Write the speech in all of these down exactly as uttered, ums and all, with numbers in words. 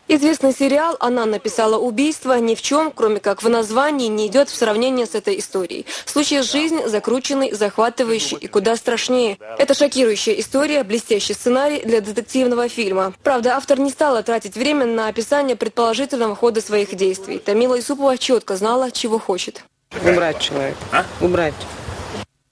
Известный сериал «Она написала убийство» ни в чем, кроме как в названии, не идет в сравнение с этой историей. Случай жизни закрученный, захватывающий и куда страшнее. Это шокирующая история, блестящий сценарий для детективного фильма. Правда, автор не стала тратить время на описание предположительного хода своих действий. Тамила Юсупова четко знала, чего хочет. Убрать человека. А? Убрать.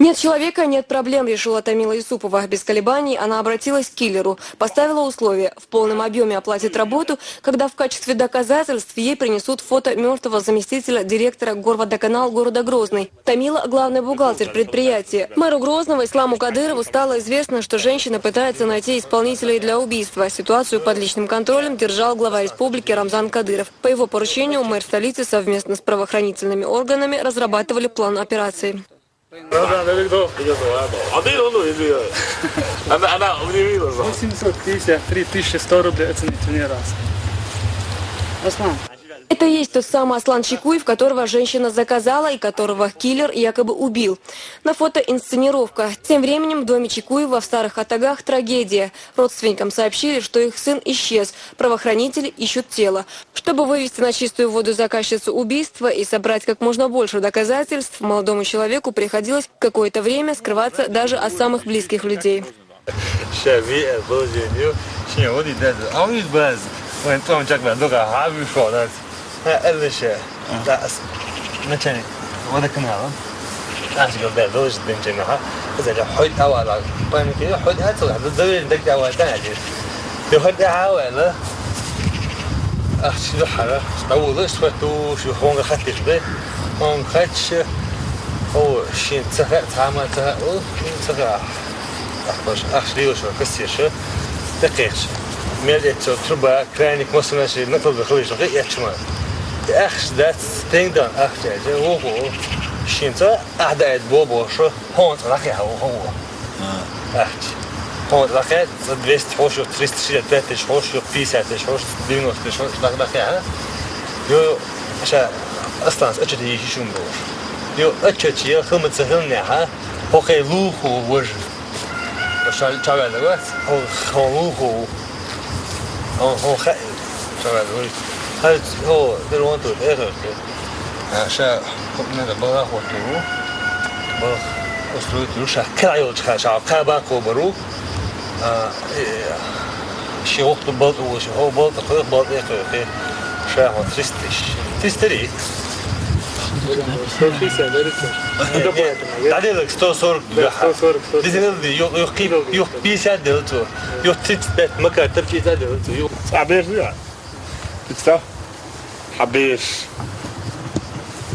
Нет человека, нет проблем, решила Тамила Юсупова. Без колебаний она обратилась к киллеру, поставила условия: в полном объеме оплатит работу, когда в качестве доказательств ей принесут фото мертвого заместителя директора Горводоканал города Грозный. Тамила — главный бухгалтер предприятия. Мэру Грозного Исламу Кадырову стало известно, что женщина пытается найти исполнителей для убийства. Ситуацию под личным контролем держал глава республики Рамзан Кадыров. По его поручению мэр столицы совместно с правоохранительными органами разрабатывали план операции. Она, она удивилась. Восемьсот пятьдесят три тысячи сто рублей оцените мне раз. Аслан. Это и есть тот самый Аслан Чекуев, которого женщина заказала и которого киллер якобы убил. На фото инсценировка. Тем временем в доме Чекуева в Старых Атагах трагедия. Родственникам сообщили, что их сын исчез. Правоохранители ищут тело. Чтобы вывести на чистую воду заказчицу убийства и собрать как можно больше доказательств, молодому человеку приходилось какое-то время скрываться даже от самых близких людей. Ща виъ бозеню, ща вот и даже, а он из баз, он там чак на дуга, а вы шо, да? А, это ща, да, начальник водоканала. Аш гал да, вылыш дымче на, ха. Это же хоть авала, памяти, хоть это, да, доверен так авала, да, же. Ты хоть авала. Ах, что хара, что улы, что ту, что хонга хатиш, да? Он хатиш, о, шин цаха, цама цаха, о, шин цаха. Ахпаш, ахш лиош, кассирш, дакъехш. Мел эцо труба, краник, массунаш, накол бихлиш, хи ячма. Ахш дац, тендан, ахш, ого, шин ца, ах да эт бобош, хонц рахи ха, ого. Ахш. Хонц рахи, за двести хош, триста шестьдесят пять тысяч хош, пятьдесят тысяч хош, девяносто тысяч хош, рах, рахи ха. Ё, ша, останс, а что ты ищешь, ум брош? Ё, а что ты, я хылмыца хылня, ха? Хохей луху вож. Шал чавел вац, хо хо хо. Хо хо хе. Чавел вац. Хай хо, дыр вон тут, э, хо. А ша, хо, надо было хо ту. Было устроить руша, крайол чха, ша, кабан кобару. А, э, ши охту болт у, ши хо болт, хо болт, э, хо, хо. Ша, хо, триста тысяч. Триста ри. Сто шестьдесят, да, это? Ну, да, поэтому. Дадилык сто сорок. Да, сто сорок, сто сорок. Дизель, ё, ё, ки-, ё, пятьдесят делцу. Ё, тридцать пять, макар, там пятьдесят делцу. Ё. Абер, да. Представь. Абер.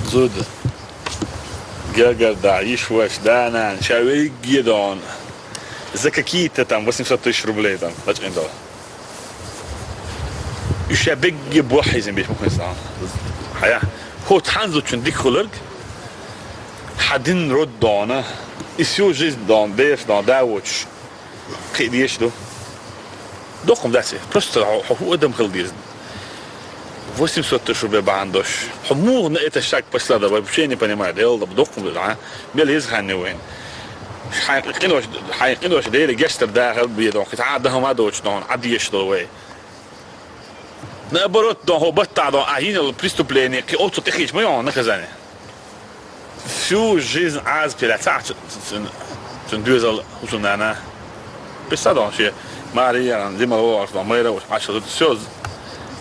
Зуд. Гагар, да, ишваш, да, на, чавей гедон. За какие-то там восемьсот тысяч рублей там, начал. Уьш бегге бохьизм беш мухинсан. Хая. Хот ханзу чун дик хуларг. Хадин род дона. И всю жизнь дон, беш дон, да воч. Кидеш ду. Дохум даци. Просто хо, хо, хо адам хил дизн. Восемьсот тысяч рублей бандош. Хо мугна это шаг посла, да вообще не понимает. Эл да дохум да. Мел из ханни вен. Хай кинош, хай кинош дели гестер да хал бедон. Хит а да хама доч дон, а диеш до вей. Наоборот, дон хо батта дон, а хинел преступление, ки отцу тихич моё наказание. Всю жизнь аз перецах, цун дюзал усунана. Писадон ше Мария, Зималова, Майра, Аша, всё.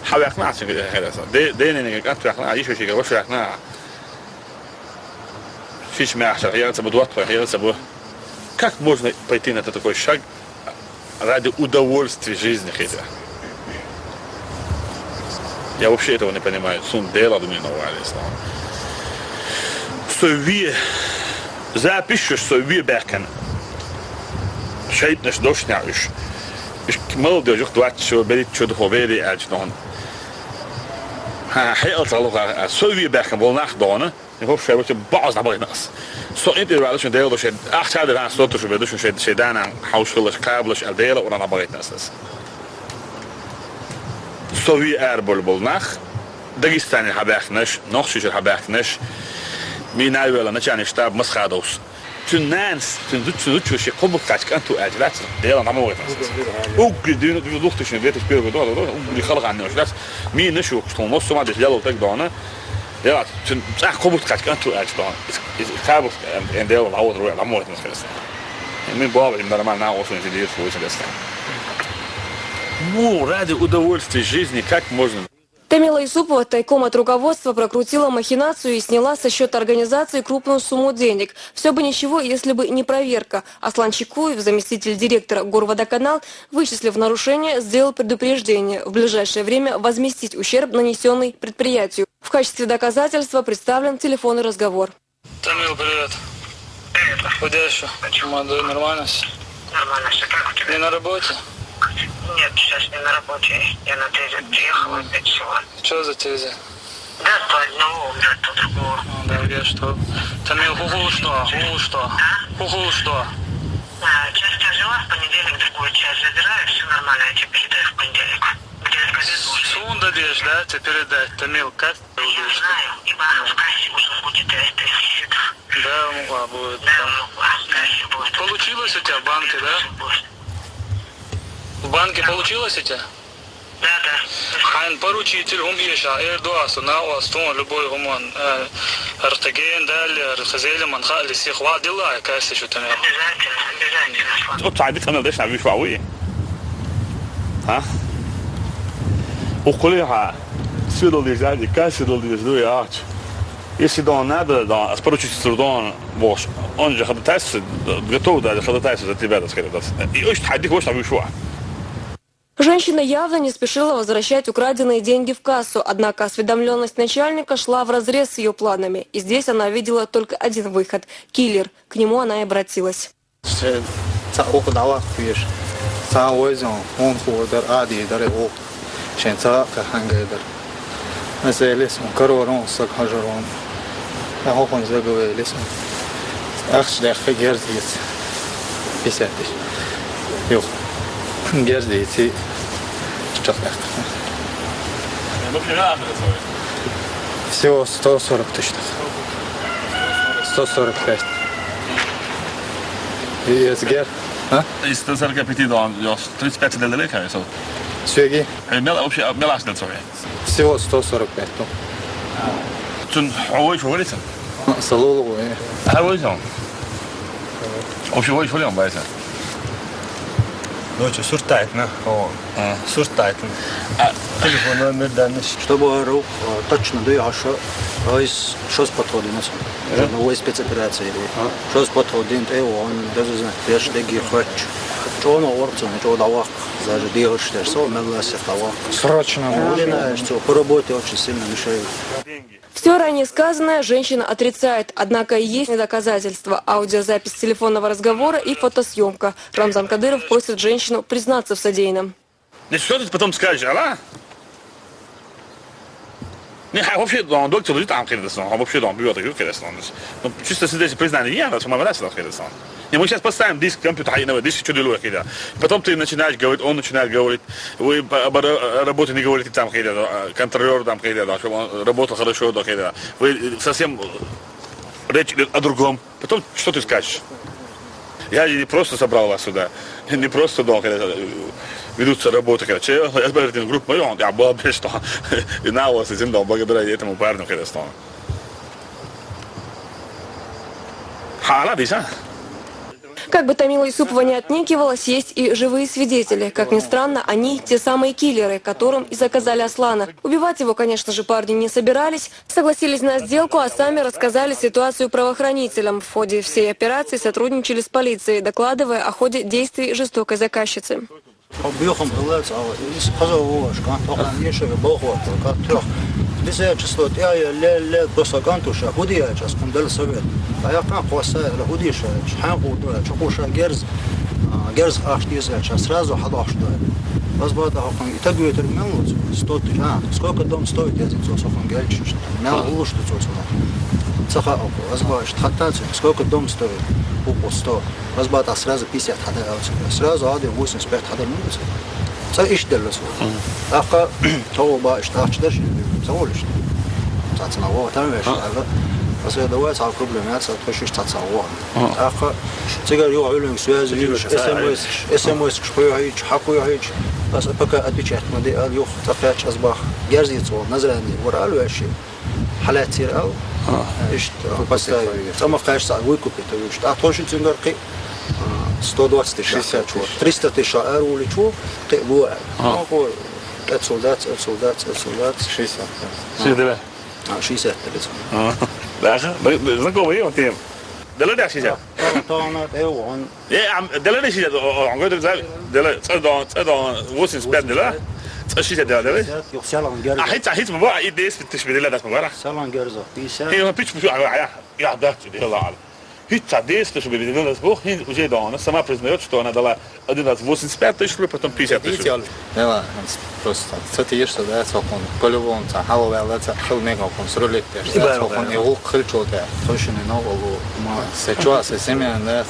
Хавякна, чин хераса. Де, де не не как хавякна, ещё ещё вош хавякна. Шиш мяхшах, я це буду отпа, я це буду. Как можно пойти на такой шаг ради удовольствия жизни хотя? Я вообще этого не понимаю. Сун дела до меня навалились. Сови запишешь, сови бекан. Шейтнеш дошняуш. Иш молодежь, двадцать чего, берит чего, духовери, а что он. Ха, хел залуга, сови бекан, волнах дона. Хо шайбача баъз набагъинас. Со интервалашын дел дошед, ахча да ран соту шубе дошун шед, шеданан хаушхылаш, каблаш, ал дела урана багъитнас. Сови ар бол бол нах, Дагестане хабахнаш, нохшишер хабахнаш, ми навела начальный штаб Масхадовс. Цуьнан нанас, цуьнан зу-, цуьнан зудчо шен кхо бутт кхаччалц кӀант ву аьлча дац, Делан дӀа ма вайтанза. Уггаре дуьйна, дуьйна лухдична, две тысячи первый год, уггаре хала ханна уьш дац. Ми нашу, что мосо ма деш лелал таг дона. Делан, цуьнан цӀахь кхо бутт кхаччалц кӀант ву аьлча дона. Из, из кхабус, эн, эн Делан дӀа вотар вай, дӀа ма вайтанза хирас. Ми баба, им нормально, на осу, эн сидир, слушай, дестан. Ну, ради удовольствия жизни как можно Тамила Юсупова тайком от руководства прокрутила махинацию и сняла со счёта организации крупную сумму денег. Всё бы ничего, если бы не проверка. Аслан Чекуев, заместитель директора Горводоканал, вычислив нарушение, сделал предупреждение в ближайшее время возместить ущерб, нанесённый предприятию. В качестве доказательства представлен телефонный разговор. Тамил, привет. Привет. Худящий. Молодой, нормально всё? Нормально всё. Как у тебя? Не на работе? Нет, сейчас не на работе. Я на тезер приехала опять всего. Чё за тезер? Да, то одного умрёт, то другого. Ну, да, я что? Тамил, ху-ху что? Ху-ху что? А? Ху-ху что? А, часть ожила, в понедельник другую часть забираю, всё нормально, я тебе передаю в понедельник. Где газету уже? Сунда дешь, да, тебе передать, Тамил, как? Я не знаю, ибо в кассе уже будет, э, это сидит. Да, муха будет. Да, муха, в кассе будет. Получилось у тебя в банке, да? В банке получилось у тебя? Да, да. Хьайн поручитель хӀума эша, эр ду аса, на ас тун любой хӀуман, э, ар кхиген далли, ар хазели ман хаалли сих ва дилла, кассе шу тана. Обязательно, обязательно. Оцу цхьа дика къамел деш нах вуьш ваӀ вуй? Хьа? Укхуле хьа, сидал деш даьлли, кассе дал деш ду яхача. Если дон надо, дон, ас поручитель дон, бохуш, он же ходатайство, готов даже ходатайство за тебя, так сказать, дац. И уьш хьа дика вуьш нах вуьш ваӀ. Женщина явно не спешила возвращать украденные деньги в кассу, однако осведомлённость начальника шла вразрез с её планами, и здесь она видела только один выход — киллер. К нему она и обратилась. Ша ца оха дӀаваккха везаш. Ца вайза, хӀун хӀор дара, а, дийр дара оха. Шен ца кхаьхьангай дара. Аса элис, он каророн, саг хьажарон. А хӀокхун зага вай элис. Ахча даьккхи герз дийца. Писать деш. Юх. Герз дийци. Чах даьккхи. Ну, примерно адрес вай. Всего сто сорок тысяч. Сто сорок пять. И эс гер. А? Из ста сорока пяти дон, тридцать пять лет далеко, я сел. Сюеги? Э, мел, вообще, мел аш дал сухе. Всего сто сорок пять, ну. Цун хьо вайша валица? Салулу вай. А вайша? Вообще вайша валица, байса? Ночью суртайт на, о. А. Суртайт на. А. Телефон номер данныш. Чтобы ру, э, точно дуй, а шо, а из, шо с подхода на сон. Э? Ну, вай спецоперации. А. Шо с подхода, э, он, даже знать, я ж деги хочу. Чё оно орцу, ничего давак. Даже дегаш дер со, мелла сих давак. Срочно нужно. Блин, а что, по работе очень сильно мешает. Всё ранее сказанное женщина отрицает, однако есть доказательства: аудиозапись телефонного разговора и фотосъёмка. Рамзан Кадыров просит женщину признаться в содеянном. Ну что ты потом скажешь, ала? Не, хьа вообще, дон, доктор, там хирдасан, хьа вообще, дон, бьёт, хирдасан. Ну, чисто сидеть признание, я, раз, мама, раз, хирдасан. Не, мы сейчас поставим диск, компьютер, хьа, диск, что делаю, хирда. Потом ты начинаешь говорить, он начинает говорить, вы по, по ра-, работе не говорите, там, хирда, а, контролёр, там, хирда, да, чтобы он работал хорошо, да, хирда. Вы совсем речь идёт о другом. Потом, что ты скажешь? Я же не просто собрал вас сюда, не просто, дон, хирда, ведутся работы, хирда. Че, я говорю, группа моя, он, я был обещан, и на вас, и зим, дон, благодаря этому парню, хирда, дон. Хьала дийса? Как бы Тамила Юсупова не отнекивалась, есть и живые свидетели. Как ни странно, они те самые киллеры, которым и заказали Аслана. Убивать его, конечно же, парни не собирались, согласились на сделку, а сами рассказали ситуацию правоохранителям. В ходе всей операции сотрудничали с полицией, докладывая о ходе действий жестокой заказчицы. Объёхам хилац, а, ис хаза воваш, кан тохам ешега бохот, кан трёх. Десять число, тя, я, ле, ле, доса кан туша, худия час, кун дал совет. А я кан кваса, ла худиша, хьан худуя, чукуша герз, а, герз аш десять час, сразу хадаш дуя. Вас бата хакан, и так ветер мел, сто тысяч, а, сколько дом стоит, я зин, сохам гельчиш, мел улуш, что сохам. Саха, а, вас баш, хатац, сколько дом стоит, у, сто. Вас бата сразу пятьдесят хада, сразу один восемьдесят пять хада мунус. Ца иш деллас. Мгм. Ахка, того ба, иш тахч даш, ца волиш. Ца цна во, там веш, А. ала. Аса давай цхьа проблема яц, а тхо шиш цхьа ца гӀо. ТӀаккха цигара юха Ӏуьлланга связь йолуш, СМС, СМС-каш кхоьхьийча, хьакхоьхьийча, аса АПК отвечать ма де аьлла, юха цӀа кхаьчча аса бах, герзаца вала Назрани вара аьлла ваьши. Хьалаьццера аьлла. Иштта, поставь, цӀа ма кхаьчча цхьа выкупить йолуш. ТӀаккха тхо ши цуьнгара кхин а, сто двадцать тысяч. Шестьдесят тысяч. Триста тысяч араволуьйтуш ву, кхин а ло аьлла. Оццул дац, оццул дац, оццул дац. Шестьдесят. Ши дела? А, шестьдесят леза. А. Даже, да, да, знакомый он тем. Дела да шестьдесят? Тона, тона, тона. Э, ам, дела да шестьдесят, о, о, он говорит, за, дела, цӀа дон, цӀа дон, восемьдесят пять дела. ЦӀа шестьдесят дела, дела. Шестьдесят, юха селхан герза. А, хица, хица, баба, и десять тысяч дела, да, баба. Селхан герза, пятьдесят. Э, он пич, пич, а, а, я, я, да, дела, а. Хица десять тысяч бедила, ох, хин уже дона, сама признаёт, что она дала один раз восемьдесят пять тысяч рублей, потом пятьдесят тысяч рублей. Видите, Алла? Просто цатиеш, да, цокон, по-любому, ца, хавала, ца, хил мега кон, срулит, да, цокон, и гул хил чо, да. Точно, но, олу, ма. Се чё, се семья, да,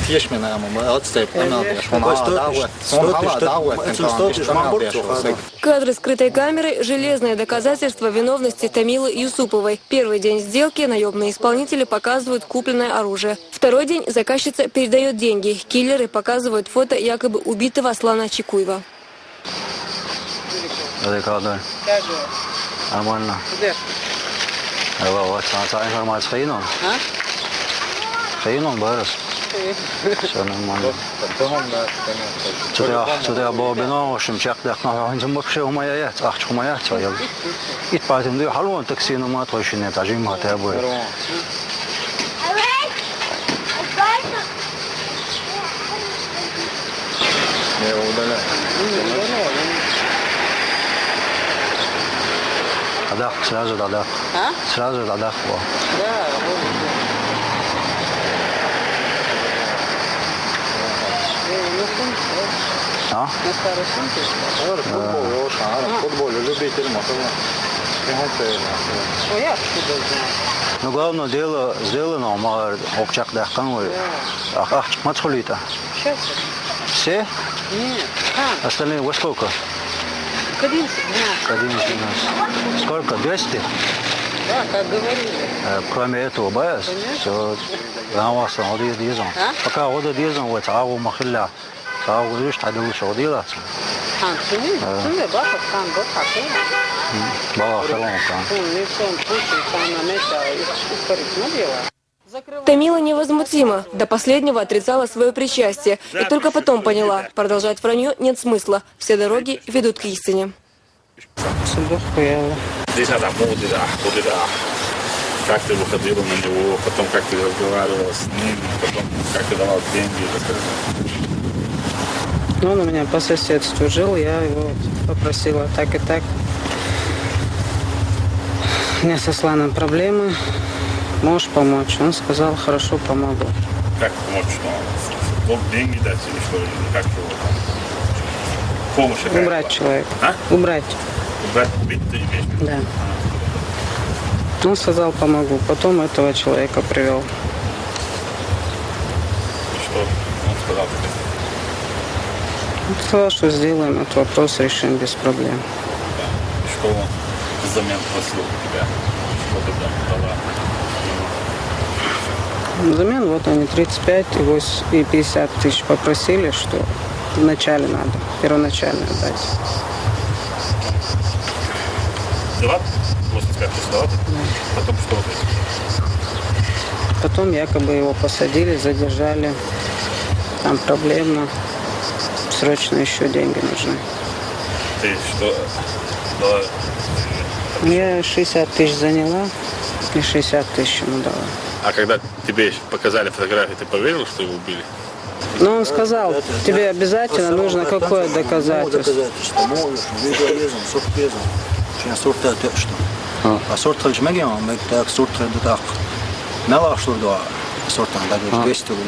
тиеш мена, ма, отстеп, ама, да, шо, ма, да, вот, сон, ма, да, вот, сон, ма, да, вот. Кадры скрытой камеры — железное доказательство виновности Тамилы Юсуповой. Первый день сделки: наёмные исполнители показывают купленное оружие. Второй день: заказчица передаёт деньги. Киллеры показывают фото якобы убитого Аслана Чикуева. Алейкум. Нормально. Айва, вот, цхьа информация хьаийна? А? Хьаийна, барас? Всё нормально. Цу тӀехь, цу тӀехь боху бина, в общем, чекхдаккха, хӀинца вообще хӀума яц, ахча хӀума яц, ца ял. Итт баттам дуй, хьалон такси, ну, ма тхойшинна, тӀажим ма тӀе бой. Не, удаляй. Хьадаккха, сразу дӀадаккха. А? Сразу дӀадаккха. Да, вот. Э, на сумке, да? А? На старой сумке? Ара футбол, Лёша, ара футбол, любитель мотора. Кем это? Ой, я откуда знаю? Ну, главное, дело сделано, ма, окчак дахкан вай. Да. Ах, ах, мацхулита. Сейчас. Все? Нет. А? Остальные во сколько? К одиннадцати дня. К одиннадцати дня. Сколько? Двести? Да, как говорили. Э, кроме этого, баьс? Конечно. Всё. Ан вас ан оди дизон. А? Пока оди дизон, вот, а у махилля. Ца у иш тадил шо дила. А, цуни? Э. Цуни, баха, сан, баха, цуни. М, бала хелон сан. Цуни, не сон, пусть сан на месте, а ис-, испарить надела. Тамила невозмутима, до последнего отрицала своё причастие и только потом поняла: продолжать враньё нет смысла, все дороги ведут к истине. Субух хуяла. Здесь надо, муди да, худи да. Как ты выходила на него, потом как ты разговаривала с ним, потом как ты давал деньги, расскажи. Ну, он у меня по соседству жил, я его попросила так и так. У меня со Сланом проблемы, можешь помочь? Он сказал: «Хорошо, помогу». Как помочь? Ну, долг деньги дать или что? Или как его там? Помощь какая-то была? Убрать человека. А? Убрать. Убрать, убить ты имеешь в виду? Да. Он сказал: «Помогу». Потом этого человека привёл. И что он сказал тебе? Он сказал, что сделаем этот вопрос, решим без проблем. Да. И что он взамен просил у тебя? Что ты там дала? Взамен вот они тридцать пять и вось-, и пятьдесят тысяч попросили, что вначале надо, первоначально дать. Взяла? Просто сказать, что взяла? Да. Потом что вот это? Потом якобы его посадили, задержали. Там проблема. Срочно ещё деньги нужны. Ты что? Дала? Я шестьдесят тысяч заняла и шестьдесят тысяч ему дала. А когда тебе показали фотографии, ты поверил, что его убили? Но он сказал: «Тебе обязательно нужно какое доказательство?» Доказательство. Мол, видео езам, сурт езам. Сейчас сурт это что? А. А сурт хилча мегий, мег так сурт хилча да так. Мелаш сурт да, сурт там даже двести лучше.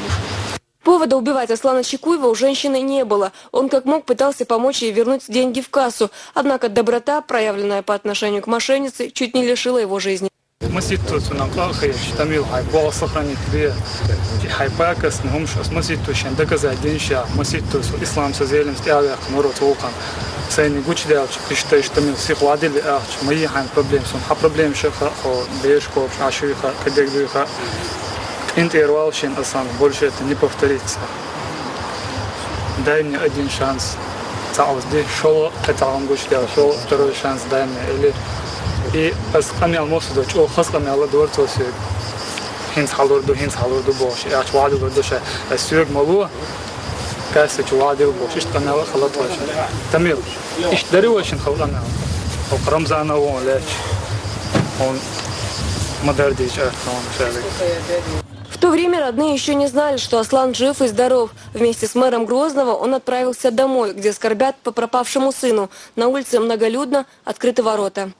Повода убивать Аслана Чикуева у женщины не было. Он как мог пытался помочь ей вернуть деньги в кассу. Однако доброта, проявленная по отношению к мошеннице, чуть не лишила его жизни. Маситту цунах къахьеч, Тамил, хьай бала сохранить бе, хьай пакасна хӀумаш, маситту шен доказать динча, маситту цу ислам со зелимс тӀаьхьаваьккхина варо цу вулкхан. Сайни гучадаьлча, иштта, иштта мел сиха вадили ахча, ма йий хьайна проблема, сон хьа проблема ша хаьа, хьо бешаш кхоачаш Ӏаш вий хаьа, кадег дуй хаьа. КъинтӀера вала шийна, Аслан, больше это не повторится. Дай мне один шанс. Цхьаъ ди, шолгӀа, кхетагӀам гучадаьлча, шолгӀа, второй шанс дай мне, или. И ас къамел мосу до, чӀоагӀа хаза къамел дора цо соьга. ХӀинца хьалур ду, хӀинца хьалур ду бохуш, ахча вадилур ду ша, ас соьга ма ло. Каьссачу вадил бохуш, иштта къамел хала тхоьш. Тамил, иштта дари вай шин хала къамел? Хьо Рамзана вон леча. Он ма дардича, он шаьлиг. В то время родные еще не знали, что Аслан жив и здоров. Вместе с мэром Грозного он отправился домой, где скорбят по пропавшему сыну. На улице многолюдно, открыты ворота.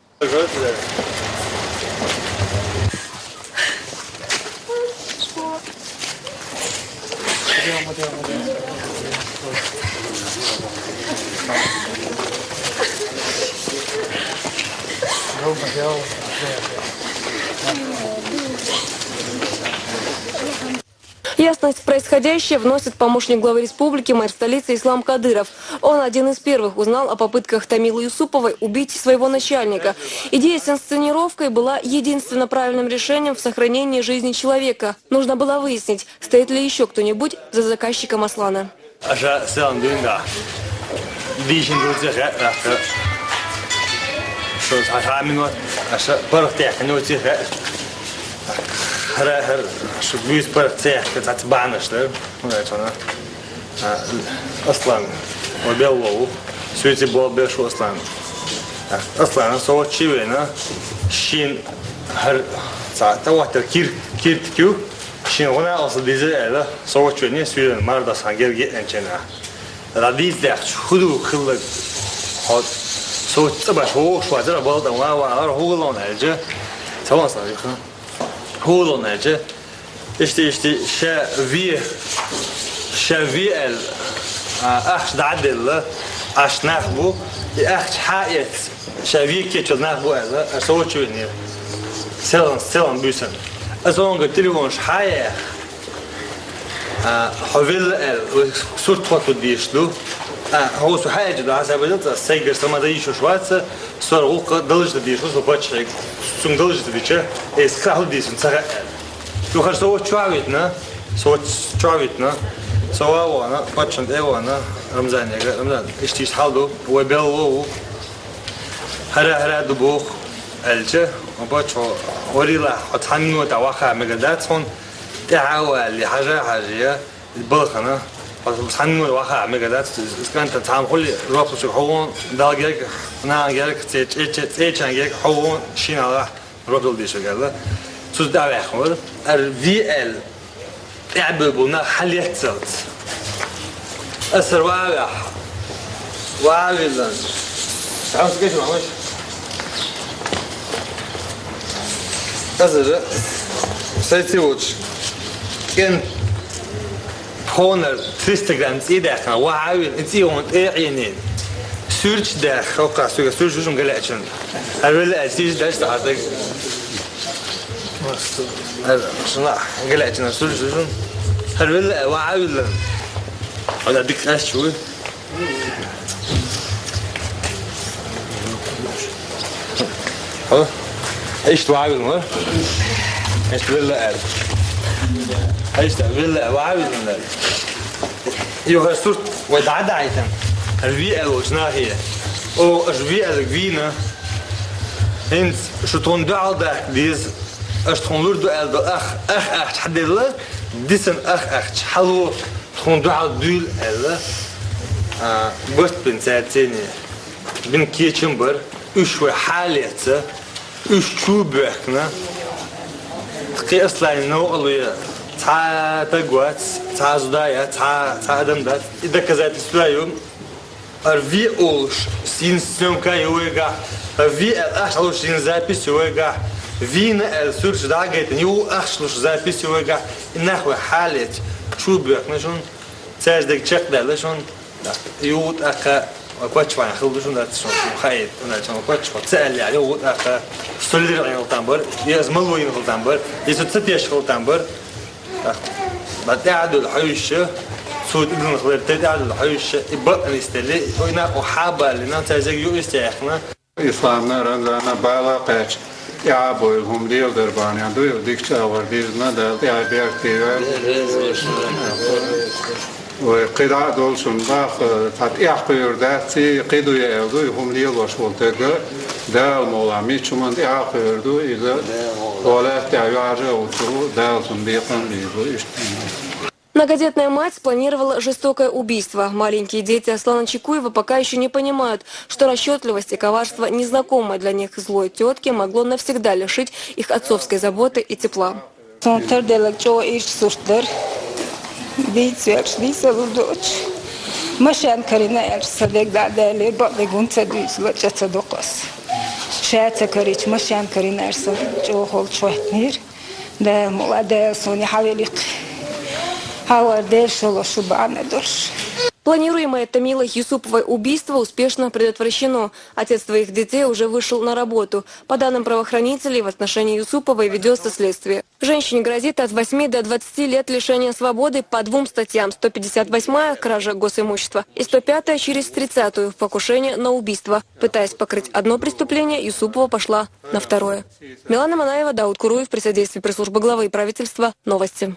Ясность в происходящее вносит помощник главы республики, мэр столицы Ислам Кадыров. Он один из первых узнал о попытках Тамилы Юсуповой убить своего начальника. Идея с инсценировкой была единственно правильным решением в сохранении жизни человека. Нужно было выяснить, стоит ли еще кто-нибудь за заказчиком Аслана. Аша селам дуьнда. Дийшин дуьйцу хьаьта, шо цхьа минот, аша паргӀатехь нуьйцу хьаьта. Хьара, хьара, шу буьйса паргӀат цехь, цхьацца бахьанаш дар. ХӀун аьлла цунна? А, Аслан, вай белла ву. Суьйци болх беш ву Аслан. А, Аслан, со ваччи вена, шин хьар, цхьа, тӀаваттар кир-, киртик ю, шин гӀуна алса диза аьлла, со ваччи вена, суьйран мардас хан герга еъанчена. Радийс дахча, хӀу ду хиллаг, хьо, со цӀа баш вогӀуш вацара, балтан ва, ва, ва, хӀу гулон аьлча, ца вон сан, хӀу гулон аьлча, Ишти, ишти, ша ве, ша ве аьлла, а, ахча дӀа а делла, ахча нах бу, и ахча хьа а эц, ша ве кечал нах бу аьлла, а со вачу винера. Селан, селан буьйсан. А сонга телефонаш хьа а яха, а, хьо велла аьлла, вай сурт хӀотта деш ду. А, хьо со хьаьжа ду, хьасаб ца, сайгаш сама да йиш вац, сор гӀуллакх далаш да деш, со паччахьег, цунга далаш да дича, эс хьахьу дийсан, ца хаьа аьлла. Цу хӀара со ваччохь витна, со ваччохь витна, со ва вана, паччан тӀе вана, Рамзанега, Рамзан, иштта хьал ду, вай белла ву. ХӀара, хӀара ду боху, аьлча, ма паччахьо, варила, хьо цхьа минута ваха мега дац хьуна, тӀаьхьа вали, хьажа, хьажия, балхана, хьо цхьа минута ваха мега дац, сканта цхьа хули, жоп лучу хьо вон, далгерг, нагерг, цече-, цечангерг, хьо вон, шина Жоп дала дийшарг аьлла. Цуьнца дӀаваьхна вара. Ара ве аьлла, тӀаьхьа бевлла нах хьалъэццалц. Аса ара ваьхьа, ваьхьа виллан. Хьамса кечу, Мамаш? Аса ара, сайци вуч. КӀен Тхонара триста грамм цӀий даьккхина, вахьа а вина, и цӀий вон тӀе а Ӏийнийна. Суьрташ даьхна, хӀокхахь соьга суьрташ ду шуна галаьчун. ХӀара велла а цӀий даьш ца хьартаг. ХӀара шуна галаьчун суьрташ ду шуна. ХӀара велла а вахьа а виллан. Хьо да дика къаьсташ вуй. Хьо? Иштта ваьвил ма? Иштта велла аьлла. Иштта велла ваьвил ма аьлла. Юха сурт вай дӀа-дӀа айтан. Ара ве аьлла волчу нахе. О, аша ве аьлла вийна. ХӀинца шу тхуна дуьхьал даккха деза. Аша тхуна лур ду аьлла до ах, ах ахча хьаделла, дисан ах ахча хьало. Тхуна дуьхьал дуьйла аьлла, а, барт бина цаьрца цӀене. Бина кечам бара, уьш вай хьалаэца, уьш чу боьхкина. Кхин Асланан новкъарло я, цхьа таг вац, цхьа зуда яц, цхьа, цхьа адам дац. И доказательство ю. Ара ве олуш, син съёмка ю вайгахь, ара ве аьлла ахча луш, син запись ю вайгахь, вийна аьлла суьрташ дӀа а гайтина, ю ахча луш запись ю вайгахь, и нах вай хьалаэца, чу боьхкина шуна. Цаьрца дерг чекхдаьлла шуна, юха тӀаккха вай паччахьна хила ду шуна дац шуна, шуна хаийта, шуна дац шуна паччахьо ца аьлла яхьа, юха тӀаккха столлира Ӏийна хилтан бара, я иза ма луйина хилтан бара, я со ца тешна хилтан бара. ТӀаккха, ма тӀаьхьа дуьлла хьуьйшича, Цу тӀадилла хилар тӀе тӀаьдала хьуьйша, и бакъ нисдели, и накъо хьабаллина, цаьрзег юъис тӀехна. Исламна, Рамзанна бала кхаьча, тӀаьхьа бойла хӀума леладар бахьан ду, дикача агӀор дирзина, Дала тӀаьхьа беркате йойла. Вай кхидӀа а долчун баха, цхьа тӀехь кхуьур дац, и кхидӀа а аьлла ду, и хӀума лелош волу тӀега, Дала мула, мича хӀуман тӀехь кхуьур ду, иза гӀолаьтта тӀехь йоьжа а гӀуцуру, Дала цунна бекхам а бийр бу, иштта. Многодетная мать спланировала жестокое убийство. Маленькие дети Аслана Чекуева пока еще не понимают, что расчетливость и коварство незнакомой для них злой тетки могло навсегда лишить их отцовской заботы и тепла. Сон тардаллаг чӀогӀа ирча сурт дара. Дийца ваьлча, дийцалур доцуш. Машен карина аьлча, сан дег дӀа а даьллера, бакъдерг хӀунда ца дуьйцу, лачкъа ца доккху ас. Ша ца карийча, машен карина аьлча, сан чӀогӀа холчу хӀоьттинера. Дала мукъ лахь, Дала суна хьан великх. Хьавар Дела шолгӀа шу бахьана долуш. Планируемое Тамилой Юсуповой убийство успешно предотвращено. Отец двоих детей уже вышел на работу. По данным правоохранителей, в отношении Юсуповой ведется следствие. Женщине грозит от восьми до двадцати лет лишения свободы по двум статьям: сто пятьдесят восьмая — кража госимущества и сто пятая — через тридцатую — покушение на убийство. Пытаясь покрыть одно преступление, Юсупова пошла на второе. Милана Манаева, Дауд Куруев, при содействии пресс-службы главы и правительства. Новости.